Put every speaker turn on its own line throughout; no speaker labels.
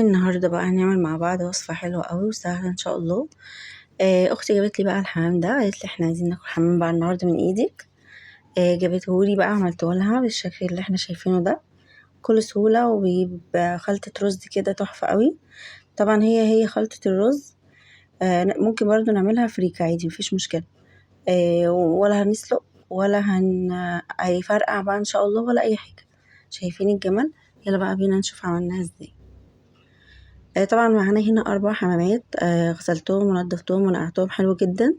النهارده بقى هنعمل مع بعض وصفة حلوة قوي وسهلة ان شاء الله. اختي جابت لي بقى الحمام ده، قالت لي احنا عايزين ناكل حمام بقى النهارده من ايدك. جابته لي بقى، عملته لها بالشكل اللي احنا شايفينه ده بكل سهولة، وبخلطة رز كده تحفة قوي. طبعا هي خلطة الرز. ممكن برضو نعملها فريك عادي، مفيش مشكلة. ولا هنسلق ولا هيفرقع بقى ان شاء الله ولا اي حاجة. شايفين الجمال؟ يلا بقى بينا نشوف عملناها ازاي. طبعا معانا هنا 4 حمامات، غسلتهم ونضفتهم ونقعتهم حلو جدا.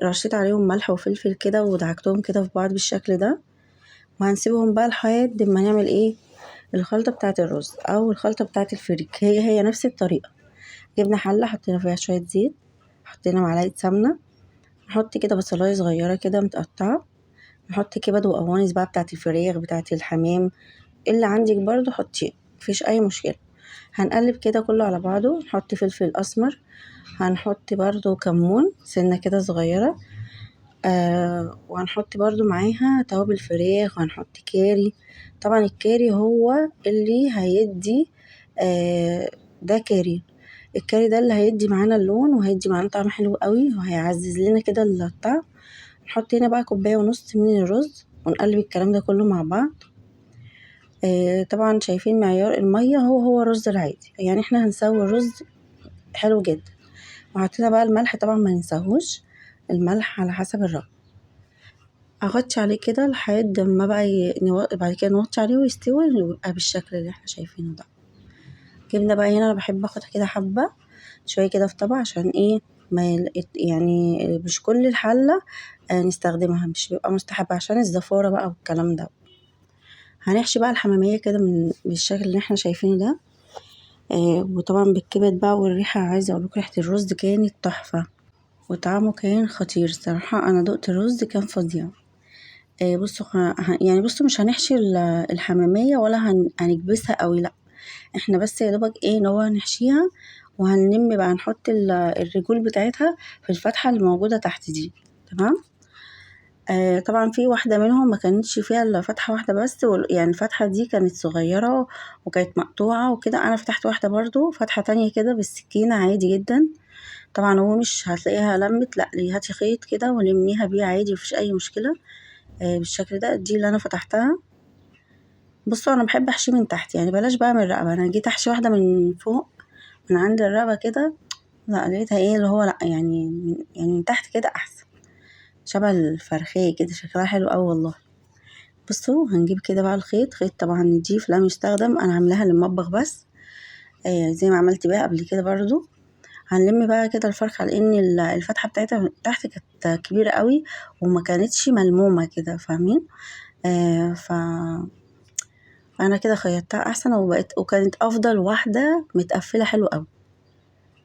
رشيت عليهم ملح وفلفل كده ودعكتهم كده في بعض بالشكل ده، وهنسيبهم بقى لحد ما نعمل ايه الخلطة بتاعة الرز او الخلطة بتاعة الفريك. هي نفس الطريقة. جبنا حلة حطينا فيها شوية زيت، حطينا معلقة سمنة، نحط كده بصلاية صغيرة كده متقطعة، نحط كبد وقوانص بقى بتاعة الفراخ بتاعة الحمام اللي عندك برضو حطيه، مفيش اي مشكلة. هنقلب كده كله على بعضه، نحط فلفل اسمر، هنحط برضو كمون سنة كده صغيرة، وهنحط برضو معاها توابل فراخ، وهنحط كاري. طبعا الكاري هو اللي هيدي، ده كاري، الكاري ده اللي هيدي معانا اللون وهيدي معانا طعم حلو قوي وهيعزز لنا كده الطعم. نحط هنا بقى كوباية ونص من الرز ونقلب الكلام ده كله مع بعض. طبعا شايفين معيار المية هو الرز العادي، يعني احنا هنسوي الرز حلو جدا. وحطينا بقى الملح، طبعا ما ننساهوش الملح على حسب الرغبة. اغطي عليه كده لحد ما بقى بعد كده نوطي عليه ويستوي ويبقى بالشكل اللي احنا شايفينه ده. جبنا بقى هنا، انا بحب اخد كده حبة شوية كده في طبق عشان ايه ما يعني مش كل الحلة نستخدمها، مش بيبقى مستحب عشان الزفارة بقى والكلام ده. هنحشي بقى الحمامية كده بالشكل اللي احنا شايفينه ده، وطبعا بالكبد بقى والريحة، عايزة اقول لكم ريحة الرز كانت تحفة وطعمه كان خطير الصراحة. انا دقت الرز كان فظيع. بصوا يعني بصوا مش هنحشي الحمامية ولا هنكبسها قوي، لا احنا بس يا دوبك ايه ان هو هنحشيها وهنلم بقى، هنحط الرجول بتاعتها في الفتحة اللي موجودة تحت دي، تمام. طبعا في واحدة منهم ما كانتش فيها الا فتحة واحدة بس، يعني الفتحة دي كانت صغيرة وكانت مقطوعة وكده. انا فتحت واحدة برضو فتحة تانية كده بالسكينة عادي جدا. طبعا هو مش هتلاقيها لمت، لا هاتي خيط كده ولميها بيه عادي مفيش اي مشكلة. بالشكل ده دي اللي انا فتحتها. بصوا انا بحب احشي من تحت، يعني بلاش بقى من الرقبة. انا جيت احشي واحدة من فوق من عند الرقبة كده، لا لقيتها ايه اللي هو لا يعني من تحت كده احسن، شبه الفرخيه كده، شكلها حلو قوي والله. بصوا هنجيب كده بقى الخيط، خيط طبعا نضيف لا مستخدم، انا عاملاها للمطبخ بس، زي ما عملت بيها قبل كده برضو. هنلم بقى كده الفرخه لان الفتحة بتاعتها تحت كانت كبيرة قوي وما كانتش ملمومه كده، فاهمين؟ ف انا كده خيطتها احسن وكانت افضل واحدة متقفله حلو قوي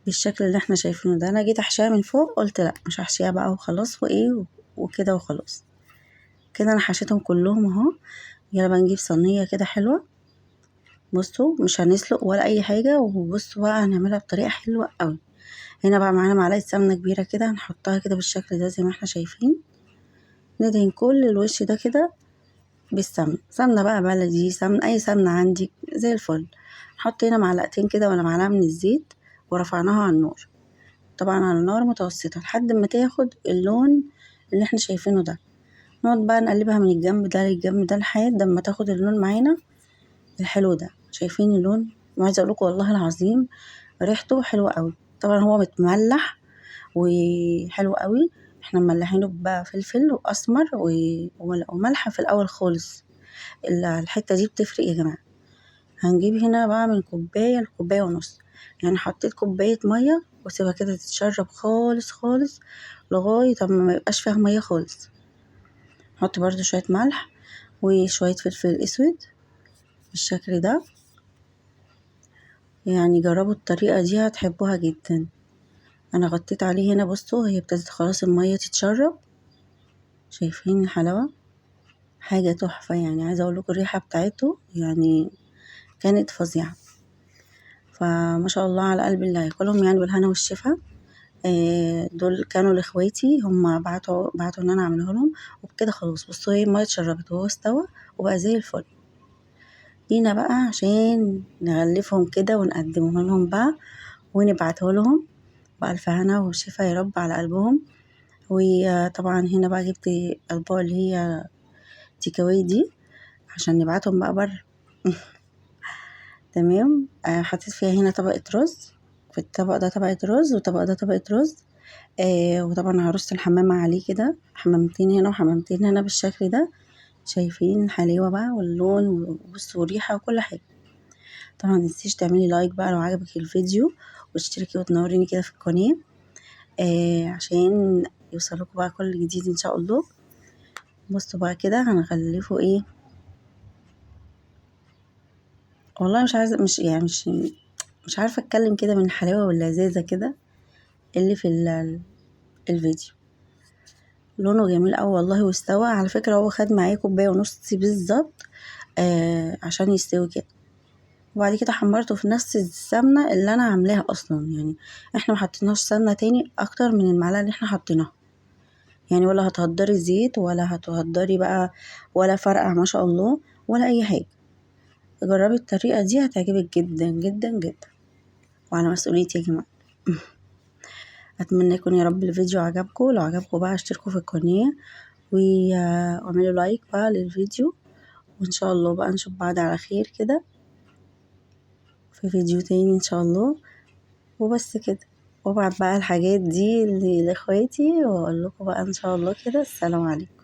بالشكل اللي احنا شايفينه ده. انا جيت احشيها من فوق قلت لا مش هحشيها بقى وخلاص، وايه وكده وخلاص كده. انا حشيتهم كلهم اهو. يلا بقى نجيب صينية كده حلوة. بصوا مش هنسلق ولا اي حاجة، وبصوا بقى هنعملها بطريقة حلوة قوي. هنا بقى معانا معلقه سمنه كبيرة كده، هنحطها كده بالشكل ده زي ما احنا شايفين. ندهن كل الوش ده كده بالسمنه، سمنه بقى بلدي، سمنه اي سمنه عندك زي الفل. نحط هنا معلقتين كده ولا معلقه من الزيت، ورفعناها على النار، طبعا على نار متوسطه لحد ما تاخد اللون اللي احنا شايفينه ده. نقعد بقى نقلبها من الجنب ده للجنب ده لحد ما تاخد اللون معانا الحلو ده. شايفين اللون؟ وعايزه اقول لكم والله العظيم ريحته حلوة قوي. طبعا هو متملح وحلو قوي، احنا مملحينه بقى فلفل واسمر وملح في الاول خالص. الحتة دي بتفرق يا جماعة. هنجيب هنا بقى من كوباية لكوبايه ونص، يعني حطيت كوباية مية واسيبها كده تتشرب خالص خالص لغاية اما ما يبقاش فيها مية خالص. نحط برده شوية ملح وشوية فلفل اسود بالشكل ده. يعني جربوا الطريقة دي هتحبوها جدا. انا غطيت عليه هنا، بصوا هي ابتدت خلاص المية تتشرب، شايفين الحلاوة؟ حاجة تحفة. يعني عايزه اقول لكم الريحة بتاعته يعني كانت فظيعة. فما شاء الله على قلب اللي هياكلهم، يعني بالهنا والشفا. دول كانوا لاخواتي، هم بعتوا ان انا اعمله لهم وبكده خلاص. بصوا هي المية اتشربت وهو استوى وبقى زي الفل. جينا بقى عشان نغلفهم كده ونقدمه لهم بقى ونبعته لهم بألف هنا وشفا يا رب على قلبهم. وطبعا هنا بقى جبت اطباق اللي هي take away دي عشان نبعتهم بقى بره. تمام. حطيت فيها هنا طبقة رز، في الطبق ده طبقة رز والطبق ده طبقة رز. وطبعا هرص الحمامة عليه كده، حمامتين هنا وحمامتين هنا بالشكل ده. شايفين الحلاوة بقى واللون وبصوا والريحة وكل حاجة. طبعا متنسيش تعملي like بقى لو عجبك الفيديو، واشتركي وتنوريني كده في القناة، عشان يوصلكوا بقى كل جديد ان شاء الله. بصوا بقى كده هنغلفه ايه، والله مش عايزه، مش يعني مش مش عارفه اتكلم كده من الحلاوة واللذاذه كده اللي في الفيديو. لونه جميل قوي والله واستوى. على فكرة هو خد معايا كوباية ونص بالظبط، عشان يستوي كده. وبعد كده حمرته في نفس السمنة اللي انا عاملاها اصلا، يعني احنا ما حطيناش سمنه تاني اكتر من المعلقة اللي احنا حطيناها، يعني ولا هتهدري زيت ولا هتهدري بقى ولا فرقع ما شاء الله ولا اي حاجة. جربي الطريقة دي هتعجبك جدا جدا جدا، وعلى مسؤوليتي يا جماعة. اتمنى يكون يا رب الفيديو عجبكم. لو عجبكم بقى اشتركوا في القناة واعملوا لايك بقى للفيديو، وان شاء الله بقى نشوف بعض على خير كده في فيديو تاني ان شاء الله. وبس كده، وابعت بقى الحاجات دي لاخواتي واقول لكم بقى ان شاء الله كده. السلام عليكم.